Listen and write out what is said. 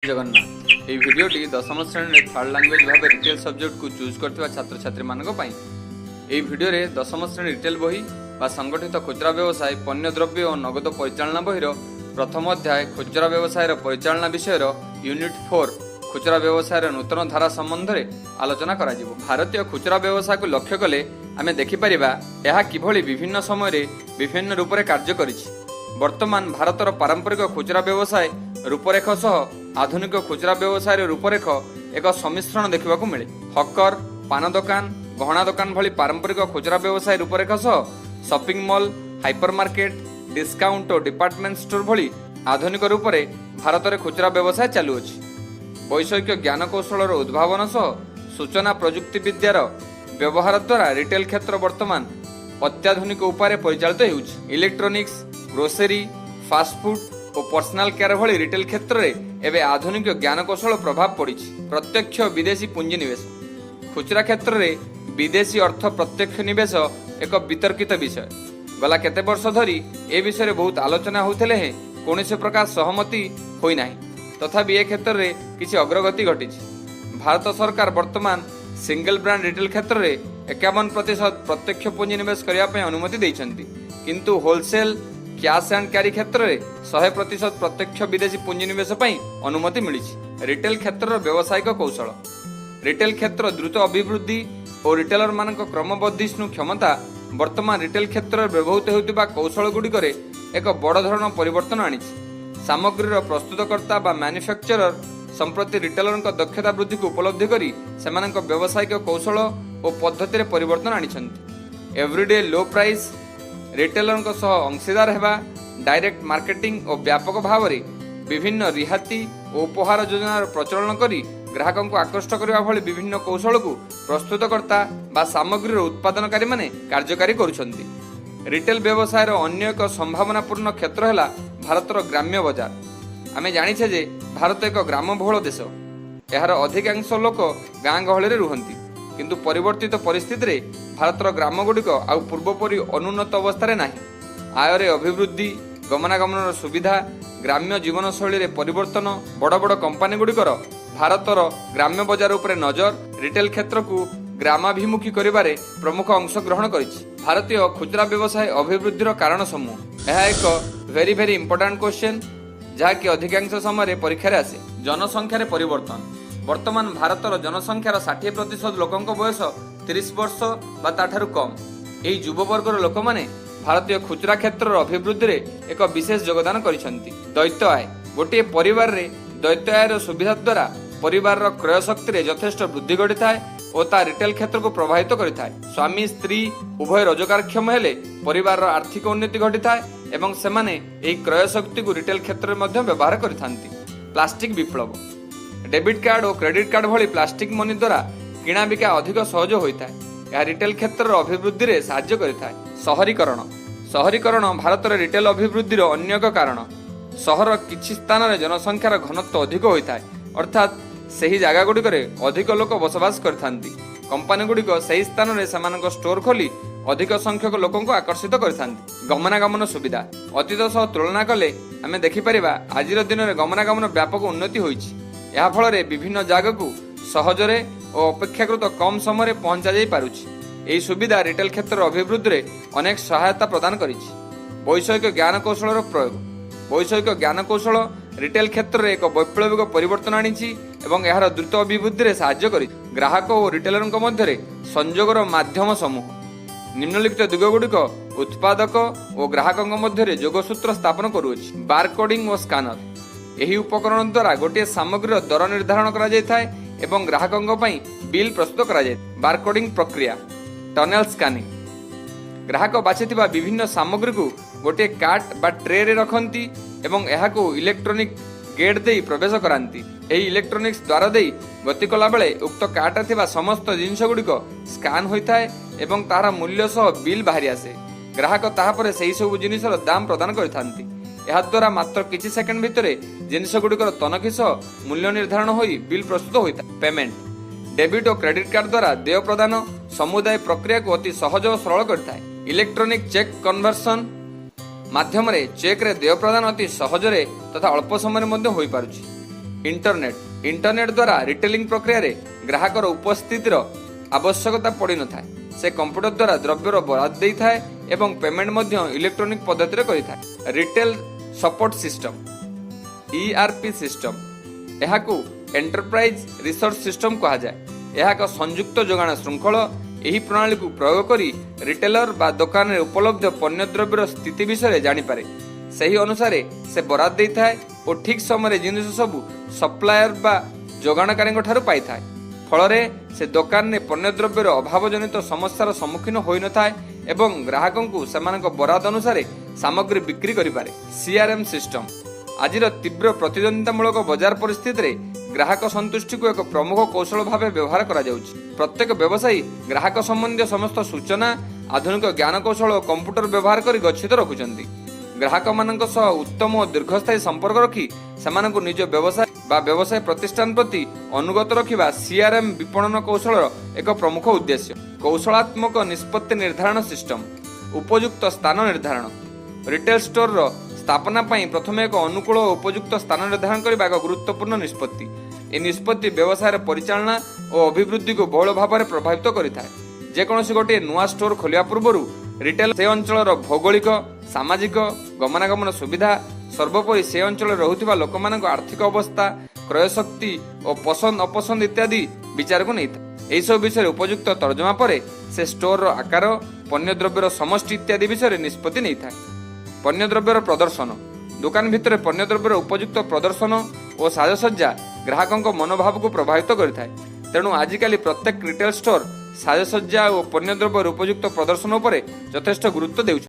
ଜଗନ୍ନାଥ। ଏହି ଭିଡ଼ିଓଟି ଦଶମ ଶ୍ରେଣୀରେ ଥାର୍ଡ଼ ଲାଙ୍ଗୁଏଜ୍ ଭାବେ ରିଟେଲ୍ ସବଜେକ୍ଟକୁ ଚୁଜ୍ କରିଥିବା ଛାତ୍ରଛାତ୍ରୀମାନଙ୍କ ପାଇଁ। ଏହି ଭିଡ଼ିଓରେ ଦଶମ ଶ୍ରେଣୀ ରିଟେଲ୍ ବହି ବା ସଂଗଠିତ ଖୁଚୁରା ବ୍ୟବସାୟ, ପଣ୍ୟ ଦ୍ରବ୍ୟ ଓ ନଗଦ ପରିଚାଳନା ବହିର ପ୍ରଥମ ଅଧ୍ୟାୟ ଖୁଚୁରା ବ୍ୟବସାୟର ପରିଚାଳନା ବିଷୟର ୟୁନିଟ୍ 4 ଖୁଚୁରା ବ୍ୟବସାୟର ନୂତନ ଧାରା ସମ୍ବନ୍ଧରେ ଆଲୋଚନା କରାଯିବ। ଭାରତୀୟ ଖୁଚୁରା ବ୍ୟବସାୟକୁ ଲକ୍ଷ୍ୟ କଲେ ଆମେ ଦେଖିପାରିବା, ଏହା କିଭଳି ବିଭିନ୍ନ ସମୟରେ ବିଭିନ୍ନ ରୂପରେ କାର୍ଯ୍ୟ କରିଛି। ବର୍ତ୍ତମାନ ଭାରତର ପାରମ୍ପରିକ ଖୁଚୁରା ବ୍ୟବସାୟ ରୂପରେଖ ସହ ଆଧୁନିକ ଖୁଚୁରା ବ୍ୟବସାୟର ରୂପରେଖ ଏକ ସମ୍ମିଶ୍ରଣ ଦେଖିବାକୁ ମିଳେ। ହକର, ପାନ ଦୋକାନ, ଗହଣା ଦୋକାନ ଭଳି ପାରମ୍ପରିକ ଖୁଚୁରା ବ୍ୟବସାୟ ରୂପରେଖ ସହ shopping mall, hyper market, discount ଓ ଡିପାର୍ଟମେଣ୍ଟ ଷ୍ଟୋର ଭଳି ଆଧୁନିକ ରୂପରେ ଭାରତରେ ଖୁଚୁରା ବ୍ୟବସାୟ ଚାଲୁଅଛି। ବୈଷୟିକ ଜ୍ଞାନକୌଶଳର ଉଦ୍ଭାବନ ସହ ସୂଚନା ପ୍ରଯୁକ୍ତିବିଦ୍ୟାର ବ୍ୟବହାର ଦ୍ୱାରା ରିଟେଲ କ୍ଷେତ୍ର ବର୍ତ୍ତମାନ ଅତ୍ୟାଧୁନିକ ଉପାୟରେ ପରିଚାଳିତ ହେଉଛି। ଇଲେକ୍ଟ୍ରୋନିକ୍ସ, ଗ୍ରୋସେରୀ, ଫାଷ୍ଟଫୁଡ୍ ଓ ପର୍ସନାଲ କେୟାର ଭଳି ରିଟେଲ କ୍ଷେତ୍ରରେ ଏବେ ଆଧୁନିକ ଜ୍ଞାନକୌଶଳ ପ୍ରଭାବ ପଡ଼ିଛି। ପ୍ରତ୍ୟକ୍ଷ ବିଦେଶୀ ପୁଞ୍ଜିନିବେଶ। ଖୁଚୁରା କ୍ଷେତ୍ରରେ ବିଦେଶୀ ଅର୍ଥ ପ୍ରତ୍ୟକ୍ଷ ନିବେଶ ଏକ ବିତର୍କିତ ବିଷୟ। ଗଲା କେତେ ବର୍ଷ ଧରି ଏ ବିଷୟରେ ବହୁତ ଆଲୋଚନା ହେଉଥିଲେ ହେଁ କୌଣସି ପ୍ରକାର ସହମତି ହୋଇନାହିଁ। ତଥାପି ଏ କ୍ଷେତ୍ରରେ କିଛି ଅଗ୍ରଗତି ଘଟିଛି। ଭାରତ ସରକାର ବର୍ତ୍ତମାନ ସିଙ୍ଗଲ ବ୍ରାଣ୍ଡ ରିଟେଲ କ୍ଷେତ୍ରରେ 51% ପ୍ରତ୍ୟକ୍ଷ ପୁଞ୍ଜିନିବେଶ କରିବା ପାଇଁ ଅନୁମତି ଦେଇଛନ୍ତି। କିନ୍ତୁ ହୋଲସେଲ, କ୍ୟାସ୍ ଆଣ୍ଡ କ୍ୟାରି କ୍ଷେତ୍ରରେ 100% ପ୍ରତ୍ୟକ୍ଷ ବିଦେଶୀ ପୁଞ୍ଜିନିବେଶ ପାଇଁ ଅନୁମତି ମିଳିଛି। ରିଟେଲ କ୍ଷେତ୍ରର ବ୍ୟବସାୟିକ କୌଶଳ। ରିଟେଲ କ୍ଷେତ୍ର ଦ୍ରୁତ ଅଭିବୃଦ୍ଧି ଓ ରିଟେଲରମାନଙ୍କ କ୍ରମବର୍ଦ୍ଧିଷ୍ଣୁ କ୍ଷମତା ବର୍ତ୍ତମାନ ରିଟେଲ କ୍ଷେତ୍ରରେ ବ୍ୟବହୃତ ହେଉଥିବା କୌଶଳଗୁଡ଼ିକରେ ଏକ ବଡ଼ ଧରଣର ପରିବର୍ତ୍ତନ ଆଣିଛି। ସାମଗ୍ରୀର ପ୍ରସ୍ତୁତକର୍ତ୍ତା ବା ମ୍ୟାନୁଫ୍ୟାକ୍ଚରର ସମ୍ପ୍ରତି ରିଟେଲରଙ୍କ ଦକ୍ଷତା ବୃଦ୍ଧିକୁ ଉପଲବ୍ଧି କରି ସେମାନଙ୍କ ବ୍ୟବସାୟିକ କୌଶଳ ଓ ପଦ୍ଧତିରେ ପରିବର୍ତ୍ତନ ଆଣିଛନ୍ତି। ଏଭ୍ରିଡେ ଲୋ ପ୍ରାଇସ୍, ରିଟେଲରଙ୍କ ସହ ଅଂଶୀଦାର ହେବା, ଡାଇରେକ୍ଟ ମାର୍କେଟିଂ ଓ ବ୍ୟାପକ ଭାବରେ ବିଭିନ୍ନ ରିହାତି ଓ ଉପହାର ଯୋଜନାର ପ୍ରଚଳନ କରି ଗ୍ରାହକଙ୍କୁ ଆକୃଷ୍ଟ କରିବା ଭଳି ବିଭିନ୍ନ କୌଶଳକୁ ପ୍ରସ୍ତୁତକର୍ତ୍ତା ବା ସାମଗ୍ରୀର ଉତ୍ପାଦନକାରୀମାନେ କାର୍ଯ୍ୟକାରୀ କରୁଛନ୍ତି। ରିଟେଲ ବ୍ୟବସାୟର ଅନ୍ୟ ଏକ ସମ୍ଭାବନାପୂର୍ଣ୍ଣ କ୍ଷେତ୍ର ହେଲା ଭାରତର ଗ୍ରାମ୍ୟ ବଜାର। ଆମେ ଜାଣିଛେ ଯେ ଭାରତ ଏକ ଗ୍ରାମବହୁଳ ଦେଶ। ଏହାର ଅଧିକାଂଶ ଲୋକ ଗାଁ ଗହଳିରେ ରୁହନ୍ତି। କିନ୍ତୁ ପରିବର୍ତ୍ତିତ ପରିସ୍ଥିତିରେ ଭାରତର ଗ୍ରାମଗୁଡ଼ିକ ଆଉ ପୂର୍ବପରି ଅନୁନ୍ନତ ଅବସ୍ଥାରେ ନାହିଁ। ଆୟରେ ଅଭିବୃଦ୍ଧି, ଗମନାଗମନର ସୁବିଧା, ଗ୍ରାମ୍ୟ ଜୀବନଶୈଳୀରେ ପରିବର୍ତ୍ତନ, ବଡ଼ ବଡ଼ କମ୍ପାନୀଗୁଡ଼ିକର ଭାରତର ଗ୍ରାମ୍ୟ ବଜାର ଉପରେ ନଜର ରିଟେଲ କ୍ଷେତ୍ରକୁ ଗ୍ରାମାଭିମୁଖୀ କରିବାରେ ପ୍ରମୁଖ ଅଂଶ ଗ୍ରହଣ କରିଛି। ଭାରତୀୟ ଖୁଚୁରା ବ୍ୟବସାୟ ଅଭିବୃଦ୍ଧିର କାରଣ ସମୂହ। ଏହା ଏକ ଭେରି ଭେରି ଇମ୍ପୋର୍ଟାଣ୍ଟ କ୍ୱେଶ୍ଚନ, ଯାହାକି ଅଧିକାଂଶ ସମୟରେ ପରୀକ୍ଷାରେ ଆସେ। ଜନସଂଖ୍ୟାରେ ପରିବର୍ତ୍ତନ। ବର୍ତ୍ତମାନ ଭାରତର ଜନସଂଖ୍ୟାର 60% ଲୋକଙ୍କ ବୟସ 30 ବର୍ଷ ବା ତାଠାରୁ କମ୍। ଏହି ଯୁବବର୍ଗର ଲୋକମାନେ ଭାରତୀୟ ଖୁଚୁରା କ୍ଷେତ୍ରର ଅଭିବୃଦ୍ଧିରେ ଏକ ବିଶେଷ ଯୋଗଦାନ କରିଛନ୍ତି। ଦ୍ୱୈତ ଆୟ। ଗୋଟିଏ ପରିବାରରେ ଦ୍ୱୈତ ଆୟର ସୁବିଧା ଦ୍ୱାରା ପରିବାରର କ୍ରୟ ଶକ୍ତିରେ ଯଥେଷ୍ଟ ବୃଦ୍ଧି ଘଟିଥାଏ ଓ ତା ରିଟେଲ କ୍ଷେତ୍ରକୁ ପ୍ରଭାବିତ କରିଥାଏ। ସ୍ୱାମୀ ସ୍ତ୍ରୀ ଉଭୟ ରୋଜଗାରକ୍ଷମ ହେଲେ ପରିବାରର ଆର୍ଥିକ ଉନ୍ନତି ଘଟିଥାଏ ଏବଂ ସେମାନେ ଏହି କ୍ରୟ ଶକ୍ତିକୁ ରିଟେଲ କ୍ଷେତ୍ରରେ ମଧ୍ୟ ବ୍ୟବହାର କରିଥାନ୍ତି। ପ୍ଲାଷ୍ଟିକ ବିପ୍ଳବ। ଡେବିଟ୍ କାର୍ଡ ଓ କ୍ରେଡିଟ୍ କାର୍ଡ ଭଳି ପ୍ଲାଷ୍ଟିକ ମନି ଦ୍ୱାରା କିଣାବିକା ଅଧିକ ସହଜ ହୋଇଥାଏ। ଏହା ରିଟେଲ କ୍ଷେତ୍ରର ଅଭିବୃଦ୍ଧିରେ ସାହାଯ୍ୟ କରିଥାଏ। ସହରୀକରଣ। ସହରୀକରଣ ଭାରତରେ ରିଟେଲ ଅଭିବୃଦ୍ଧିର ଅନ୍ୟ ଏକ କାରଣ। ସହରର କିଛି ସ୍ଥାନରେ ଜନସଂଖ୍ୟାର ଘନତ୍ୱ ଅଧିକ ହୋଇଥାଏ, ଅର୍ଥାତ୍ ସେହି ଜାଗାଗୁଡ଼ିକରେ ଅଧିକ ଲୋକ ବସବାସ କରିଥାନ୍ତି। କମ୍ପାନୀଗୁଡ଼ିକ ସେହି ସ୍ଥାନରେ ସେମାନଙ୍କ ଷ୍ଟୋର ଖୋଲି ଅଧିକ ସଂଖ୍ୟକ ଲୋକଙ୍କୁ ଆକର୍ଷିତ କରିଥାନ୍ତି। ଗମନାଗମନ ସୁବିଧା। ଅତୀତ ସହ ତୁଳନା କଲେ ଆମେ ଦେଖିପାରିବା, ଆଜିର ଦିନରେ ଗମନାଗମନ ବ୍ୟାପକ ଉନ୍ନତି ହୋଇଛି। ଏହା ଫଳରେ ବିଭିନ୍ନ ଜାଗାକୁ ସହଜରେ ଓ ଅପେକ୍ଷାକୃତ କମ୍ ସମୟରେ ପହଞ୍ଚାଯାଇ ପାରୁଛି। ଏହି ସୁବିଧା ରିଟେଲ କ୍ଷେତ୍ରର ଅଭିବୃଦ୍ଧିରେ ଅନେକ ସହାୟତା ପ୍ରଦାନ କରିଛି। ବୈଷୟିକ ଜ୍ଞାନକୌଶଳର ପ୍ରୟୋଗ। ବୈଷୟିକ ଜ୍ଞାନକୌଶଳ ରିଟେଲ କ୍ଷେତ୍ରରେ ଏକ ବୈପ୍ଳବିକ ପରିବର୍ତ୍ତନ ଆଣିଛି ଏବଂ ଏହାର ଦ୍ରୁତ ଅଭିବୃଦ୍ଧିରେ ସାହାଯ୍ୟ କରିଛି। ଗ୍ରାହକ ଓ ରିଟେଲରଙ୍କ ମଧ୍ୟରେ ସଂଯୋଗର ମାଧ୍ୟମ ସମୂହ। ନିମ୍ନଲିଖିତ ଦିଗଗୁଡ଼ିକ ଉତ୍ପାଦକ ଓ ଗ୍ରାହକଙ୍କ ମଧ୍ୟରେ ଯୋଗସୂତ୍ର ସ୍ଥାପନ କରୁଅଛି। ବାରକୋଡିଂ ଓ ସ୍କାନର। ଏହି ଉପକରଣ ଦ୍ୱାରା ଗୋଟିଏ ସାମଗ୍ରୀର ଦର ନିର୍ଦ୍ଧାରଣ କରାଯାଇଥାଏ ଏବଂ ଗ୍ରାହକଙ୍କ ପାଇଁ ବିଲ୍ ପ୍ରସ୍ତୁତ କରାଯାଏ। ବାରକୋଡିଂ ପ୍ରକ୍ରିୟା, ଟନେଲ ସ୍କାନିଂ। ଗ୍ରାହକ ବାଛିଥିବା ବିଭିନ୍ନ ସାମଗ୍ରୀକୁ ଗୋଟିଏ କାର୍ଟ ବା ଟ୍ରେରେ ରଖନ୍ତି ଏବଂ ଏହାକୁ ଇଲେକ୍ଟ୍ରୋନିକ୍ ଗେଟ୍ ଦେଇ ପ୍ରବେଶ କରାନ୍ତି। ଏହି ଇଲେକ୍ଟ୍ରୋନିକ୍ସ ଦ୍ୱାର ଦେଇ ଗତି କଲାବେଳେ ଉକ୍ତ କାର୍ଟରେ ଥିବା ସମସ୍ତ ଜିନିଷଗୁଡ଼ିକ ସ୍କାନ୍ ହୋଇଥାଏ ଏବଂ ତାହାର ମୂଲ୍ୟ ସହ ବିଲ୍ ବାହାରି ଆସେ। ଗ୍ରାହକ ତାହାପରେ ସେହି ସବୁ ଜିନିଷର ଦାମ ପ୍ରଦାନ କରିଥାନ୍ତି। ଏହାଦ୍ୱାରା ମାତ୍ର କିଛି ସେକେଣ୍ଡ ଭିତରେ ଜିନିଷଗୁଡ଼ିକର ତନଖି ସହ ମୂଲ୍ୟ ନିର୍ଦ୍ଧାରଣ ହୋଇ ବିଲ୍ ପ୍ରସ୍ତୁତ ହୋଇଥାଏ। ପେମେଣ୍ଟ। ଡେବିଟ୍ ଓ କ୍ରେଡିଟ୍ କାର୍ଡ ଦ୍ୱାରା ଦେୟ ପ୍ରଦାନ ସମୁଦାୟ ପ୍ରକ୍ରିୟାକୁ ଅତି ସହଜ ଓ ସରଳ କରିଥାଏ। ଇଲେକ୍ଟ୍ରୋନିକ୍ ଚେକ୍ କନଭର୍ସନ ମାଧ୍ୟମରେ ଚେକ୍ରେ ଦେୟ ପ୍ରଦାନ ଅତି ସହଜରେ ତଥା ଅଳ୍ପ ସମୟରେ ମଧ୍ୟ ହୋଇପାରୁଛି। ଇଣ୍ଟରନେଟ୍। ଇଣ୍ଟରନେଟ୍ ଦ୍ୱାରା ରିଟେଲିଂ ପ୍ରକ୍ରିୟାରେ ଗ୍ରାହକର ଉପସ୍ଥିତିର ଆବଶ୍ୟକତା ପଡ଼ିନଥାଏ। ସେ କମ୍ପ୍ୟୁଟର ଦ୍ୱାରା ଦ୍ରବ୍ୟର ବରାଦ ଦେଇଥାଏ ଏବଂ ପେମେଣ୍ଟ ମଧ୍ୟ ଇଲେକ୍ଟ୍ରୋନିକ୍ ପଦ୍ଧତିରେ କରିଥାଏ। Retail support system, ERP system. ଏହାକୁ ଏଣ୍ଟରପ୍ରାଇଜ ରିସୋର୍ସ ସିଷ୍ଟମ କୁହାଯାଏ। ଏହା ଏକ ସଂଯୁକ୍ତ ଯୋଗାଣ ଶୃଙ୍ଖଳ। ଏହି ପ୍ରଣାଳୀକୁ ପ୍ରୟୋଗ କରି ରିଟେଲର ବା ଦୋକାନରେ ଉପଲବ୍ଧ ପଣ୍ୟଦ୍ରବ୍ୟର ସ୍ଥିତି ବିଷୟରେ ଜାଣିପାରେ। ସେହି ଅନୁସାରେ ସେ ବରାଦ ଦେଇଥାଏ ଓ ଠିକ୍ ସମୟରେ ଜିନିଷ ସବୁ ସପ୍ଲାୟର ବା ଯୋଗାଣକାରୀଙ୍କ ଠାରୁ ପାଇଥାଏ। ଫଳରେ ସେ ଦୋକାନରେ ପଣ୍ୟଦ୍ରବ୍ୟର ଅଭାବଜନିତ ସମସ୍ୟାର ସମ୍ମୁଖୀନ ହୋଇନଥାଏ ଏବଂ ଗ୍ରାହକଙ୍କୁ ସେମାନଙ୍କ ବରାଦ ଅନୁସାରେ ସାମଗ୍ରୀ ବିକ୍ରି କରିପାରେ। CRM system. ଆଜିର ତୀବ୍ର ପ୍ରତିଦ୍ୱନ୍ଦିତାମୂଳକ ବଜାର ପରିସ୍ଥିତିରେ ଗ୍ରାହକ ସନ୍ତୁଷ୍ଟିକୁ ଏକ ପ୍ରମୁଖ କୌଶଳ ଭାବେ ବ୍ୟବହାର କରାଯାଉଛି। ପ୍ରତ୍ୟେକ ବ୍ୟବସାୟୀ ଗ୍ରାହକ ସମ୍ବନ୍ଧୀୟ ସମସ୍ତ ସୂଚନା ଆଧୁନିକ ଜ୍ଞାନକୌଶଳ ଓ କମ୍ପ୍ୟୁଟର ବ୍ୟବହାର କରି ଗଚ୍ଛିତ ରଖୁଛନ୍ତି। ଗ୍ରାହକମାନଙ୍କ ସହ ଉତ୍ତମ ଓ ଦୀର୍ଘସ୍ଥାୟୀ ସମ୍ପର୍କ ରଖି ସେମାନଙ୍କୁ ନିଜ ବ୍ୟବସାୟ ବା ବ୍ୟବସାୟ ପ୍ରତିଷ୍ଠାନ ପ୍ରତି ଅନୁଗତ ରଖିବା ସିଆର୍ଏମ୍ ବିପଣନ କୌଶଳର ଏକ ପ୍ରମୁଖ ଉଦ୍ଦେଶ୍ୟ। କୌଶଳାତ୍ମକ ନିଷ୍ପତ୍ତି ନିର୍ଦ୍ଧାରଣ ସିଷ୍ଟମ। ଉପଯୁକ୍ତ ସ୍ଥାନ ନିର୍ଦ୍ଧାରଣ। ରିଟେଲ ଷ୍ଟୋରର ସ୍ଥାପନା ପାଇଁ ପ୍ରଥମେ ଏକ ଅନୁକୂଳ ଓ ଉପଯୁକ୍ତ ସ୍ଥାନ ନିର୍ଦ୍ଧାରଣ କରିବା ଏକ ଗୁରୁତ୍ୱପୂର୍ଣ୍ଣ ନିଷ୍ପତ୍ତି। ଏହି ନିଷ୍ପତ୍ତି ବ୍ୟବସାୟର ପରିଚାଳନା ଓ ଅଭିବୃଦ୍ଧିକୁ ବହୁଳ ଭାବରେ ପ୍ରଭାବିତ କରିଥାଏ। ଯେକୌଣସି ଗୋଟିଏ ନୂଆ ଷ୍ଟୋର ଖୋଲିବା ପୂର୍ବରୁ ରିଟେଲ ସେ ଅଞ୍ଚଳର ଭୌଗୋଳିକ, ସାମାଜିକ, ଗମନାଗମନ ସୁବିଧା, ସର୍ବୋପରି ସେ ଅଞ୍ଚଳରେ ରହୁଥିବା ଲୋକମାନଙ୍କ ଆର୍ଥିକ ଅବସ୍ଥା, କ୍ରୟ ଶକ୍ତି ଓ ପସନ୍ଦ ଅପସନ୍ଦ ଇତ୍ୟାଦି ବିଚାରକୁ ନେଇଥାଏ। ଏହିସବୁ ବିଷୟରେ ଉପଯୁକ୍ତ ତର୍ଜମା ପରେ ସେ ଷ୍ଟୋରର ଆକାର, ପଣ୍ୟଦ୍ରବ୍ୟର ସମଷ୍ଟି ଇତ୍ୟାଦି ବିଷୟରେ ନିଷ୍ପତ୍ତି ନେଇଥାଏ। ପଣ୍ୟଦ୍ରବ୍ୟର ପ୍ରଦର୍ଶନ। ଦୋକାନ ଭିତରେ ପଣ୍ୟଦ୍ରବ୍ୟର ଉପଯୁକ୍ତ ପ୍ରଦର୍ଶନ ଓ ସାଜସଜ୍ଜା ଗ୍ରାହକଙ୍କ ମନୋଭାବକୁ ପ୍ରଭାବିତ କରିଥାଏ। ତେଣୁ ଆଜିକାଲି ପ୍ରତ୍ୟେକ ରିଟେଲ ଷ୍ଟୋର ସାଜସଜ୍ଜା ଓ ପଣ୍ୟଦ୍ରବ୍ୟର ଉପଯୁକ୍ତ ପ୍ରଦର୍ଶନ ଉପରେ ଯଥେଷ୍ଟ ଗୁରୁତ୍ୱ ଦେଉଛନ୍ତି।